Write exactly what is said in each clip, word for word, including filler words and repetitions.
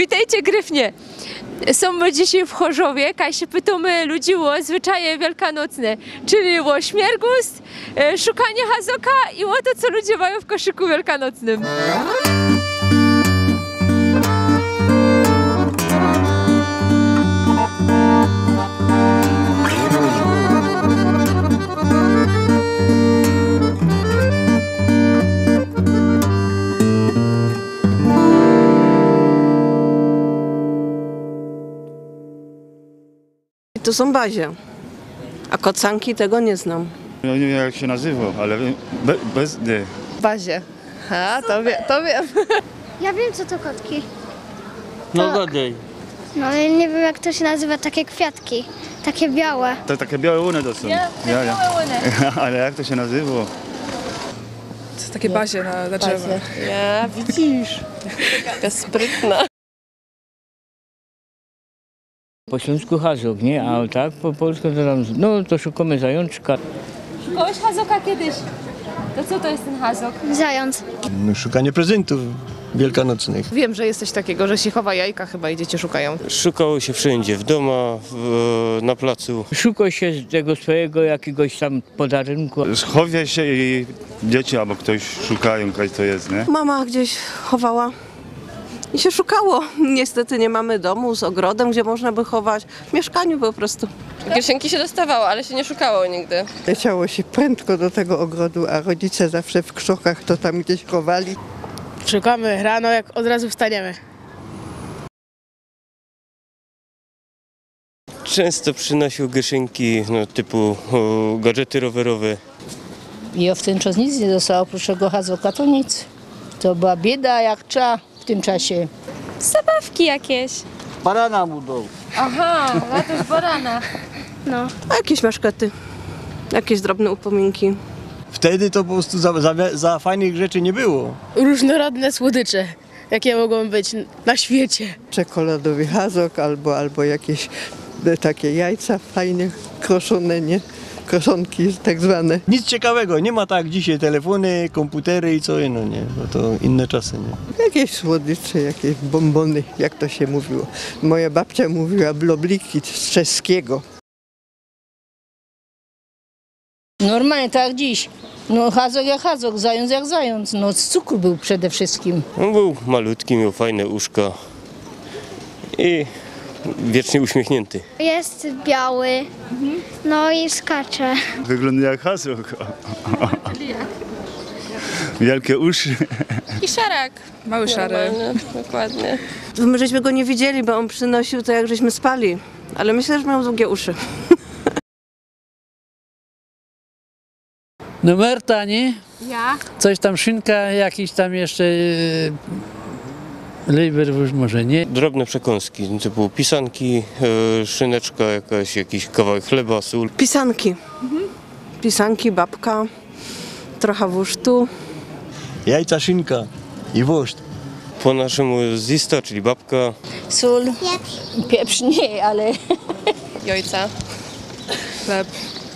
Witejcie, Gryfnie! Sōm my dzisiej w Chorzowie, kaj sie pytōmy ludzi ô zwyczaje wielkanocne, czyli ô śmiergust, e, szukanie hazoka i ô to, co ludzie majōm w koszyku wielkanocnym. To sōm bazie. A kocanki, tego niy znōm. Ja niy wiym, jak sie nazywŏ, ale be-, bez, niy. Bazie. A, to wiym, to wiym. Ja wiem, co to kotki. No To gadej. No, ja nie wiem, jak to się nazywa, takie kwiatki, takie białe. To take białe ône to sōm. Ja, te białe ône. Ale jak to sie nazywŏ? To takie bazie na, na drzewa. Bazie. Ja, widzisz. Taka sprytna. Po ślōnsku hazok, nie? A tak po polsku to tam, no to szukōmy zajōnczka. Szukałeś hazoka kiedyś? To co to jest ten hazok? Zając. No, szukanie prezentów wielkanocnych. Wiem, że jest coś takiego, że się chowa jajka chyba i dzieci szukają. Szukało się wszędzie, w doma, w, na placu. Szukało się tego swojego jakiegoś tam podarunku. Chowia sie i dzieci abo ftoś szukają, kaj to jest, nie? Mama gdzieś chowała i się szukało. Niestety nie mamy domu z ogrodem, gdzie można by chować. W mieszkaniu po prostu. Kieszynki się dostawało, ale się nie szukało nigdy. Leciało się prędko do tego ogrodu, a rodzice zawsze w krzokach to tam gdzieś chowali. Szukamy rano, jak od razu wstaniemy. Często przynosił kieszynki, no, typu, o, gadżety rowerowe. I w ten czas nic nie dostało, oprócz tego hazoka to nic. To była bieda jak cza w tym czasie. Zabawki jakieś. Barana mu dał. Aha, na to już barana. No. A jakieś maszkety, jakieś drobne upominki. Wtedy to po prostu za, za, za fajnych rzeczy nie było. Różnorodne słodycze, jakie mogą być na świecie. Czekoladowy hazok albo, albo jakieś, e, takie jajca fajne, kroszone, nie? Kroszonki tak zwane. Nic ciekawego, nie ma tak jak dzisiej, telefony, komputery i co ino, nie? No to inne czasy, nie? Jakieś słodycze, jakieś bombony, jak to się mówiło. Moja babcia mówiła blobliki z czeskiego. Normalnie tak jak dziś. No, hazok jak hazok, zając jak zając. No, z cukru był przede wszystkim. On był malutki, miał fajne uszka i wiecznie uśmiechnięty. Jest biały, no i skacze. Wygląda jak hazok. Wielkie uszy. I szarak. Mały szary. Normalny, dokładnie. My żeśmy go nie widzieli, bo on przynosił to, jak żeśmy spali. Ale myślę, że miał długie uszy. No, Merta, nie? Ja? Coś tam, szynka, jakiś tam jeszcze, e, lejber, może nie? Drobne przekąski, typu pisanki, e, szyneczka jakaś, jakiś kawałek chleba, sól. Pisanki. Pisanki, babka, trochę wusztu. Jajca, szynka i wuszcz. Po naszemu zista, czyli babka. Sól. Pieprz. Pieprz nie, ale Jajca, chleb,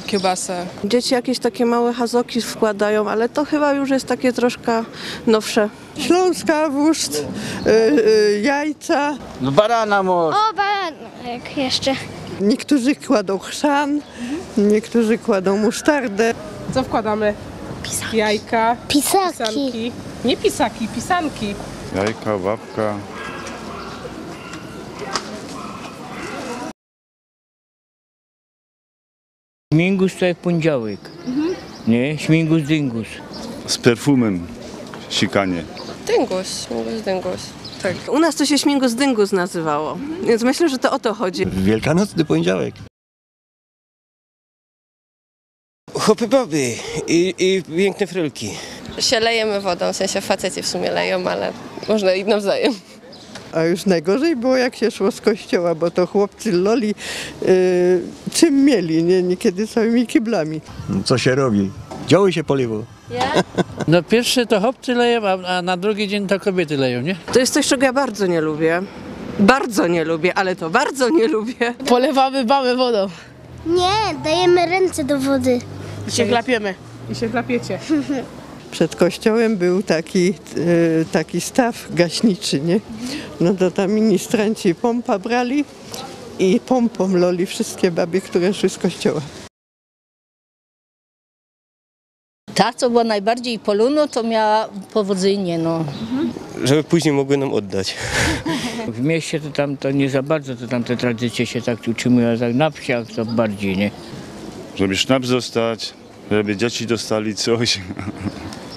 kiełbasa. Dzieci jakieś takie małe hazoki wkładają, ale to chyba już jest takie troszkę nowsze. Śląska, wuszcz, y, y, jajca. Z barana może. O, baranek jeszcze. Niektórzy kładą chrzan, niektórzy kładą musztardę. Co wkładamy? Jajka. Pisaki. Pisanki. Nie pisaki, pisanki. Jajka, babka. Śmigus to jak poniedziałek. Mhm. Nie? Śmigus, dyngus. Z perfumem sikanie. Dyngus, śmigus, dyngus. Tak. U nas to się śmigus, dyngus nazywało, więc myślę, że to o to chodzi. Wielkanocny poniedziałek. Chłopy, baby i, i piękne frylki. Się lejemy wodą, w sensie faceci w sumie leją, ale można i nawzajem. A już najgorzej było, jak się szło z kościoła, bo to chłopcy loli, y, czym mieli, nie? Niekiedy całymi kiblami. Co się robi? Działo się poliwo. Ja? No, pierwszy to chłopcy leją, a, a na drugi dzień to kobiety leją, nie? To jest coś, czego ja bardzo nie lubię. Bardzo nie lubię, ale to bardzo nie lubię. Polewamy babę wodą. Nie, dajemy ręce do wody. I się chlapiemy. I się chlapiecie. Przed kościołem był taki, e, taki staw gaśniczy, nie? No to tam ministranci pompa brali i pompą loli wszystkie baby, które szły z kościoła. Ta, co była najbardziej polonŏ, to miała powodzenie, no. Żeby później mogły nam oddać. W mieście to tam to nie za bardzo, to tam te tradycje się tak utrzymują, a tak na wsiach to bardziej, nie? Żeby sznaps dostać, żeby dzieci dostali coś.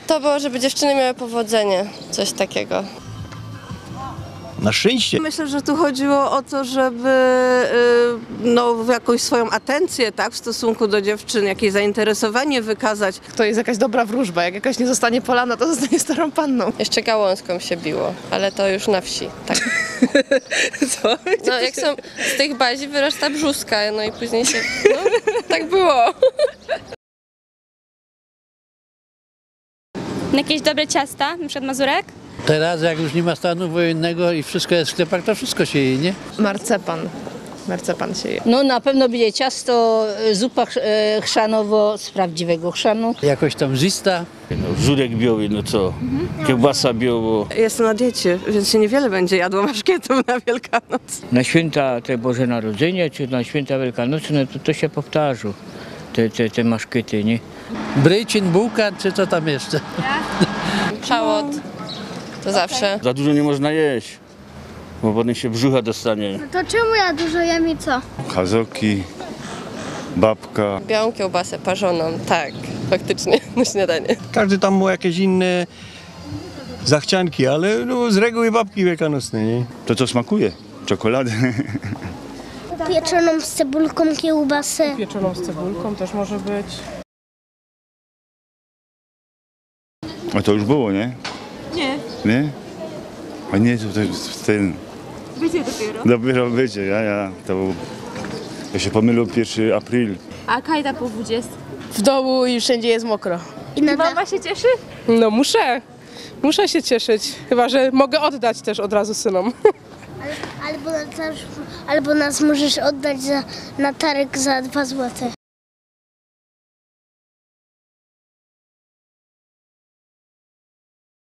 To było, żeby dziewczyny miały powodzenie, coś takiego. Na szczęście. Myślę, że tu chodziło o to, żeby y, no, jakąś swoją atencję, tak, w stosunku do dziewczyn, jakieś zainteresowanie wykazać. To jest jakaś dobra wróżba. Jak jakaś nie zostanie polana, to zostanie starą panną. Jeszcze gałązką się biło, ale to już na wsi. Tak. Co? No, jak są z tych bazi wyrasta brzuska, no i później się. No, tak było. Jakieś dobre ciasta, na przykład mazurek? Teraz, jak już nie ma stanu wojennego i wszystko jest w sklepach, to wszystko się je, nie? Marcepan. Marcepan się je. No, na pewno będzie ciasto, e, zupa chrz- e, chrzanowo z prawdziwego chrzanu. Jakoś tam zista. No, żurek biały, no co? Kiełbasa białą. Jestem na diecie, więc się niewiele będzie jadło maszkietów na Wielkanoc. Na święta te Boże Narodzenie, czy na święta wielkanocne, to, to się powtarza. Te, te, te maszkety, nie? Bryczyn, bułka, czy co tam jeszcze? Szałot. To zawsze. Za dużo nie można jeść, bo potem się brzucha dostanie. To czemu ja dużo jem i co? Kazoki, babka. Białą kiełbasę parzoną, tak, faktycznie, na śniadanie. Każdy tam ma jakieś inne zachcianki, ale no, z reguły babki wielkanocne, nie? To, co smakuje? Czekolady. Pieczoną z cebulką kiełbasę. Pieczoną z cebulką też może być. A to już było, nie? Nie, Nie? A nie, to, to jest ten... będzie dopiero. Dopiero będzie, ja, ja. To był... Ja się pomylił, pierwszy april. A kajda po dwudziestej. W dołu i wszędzie jest mokro. I na Mama się cieszy? No muszę. Muszę się cieszyć. Chyba że mogę oddać też od razu synom. Albo, nas, albo nas możesz oddać za, na targ za dwa złote.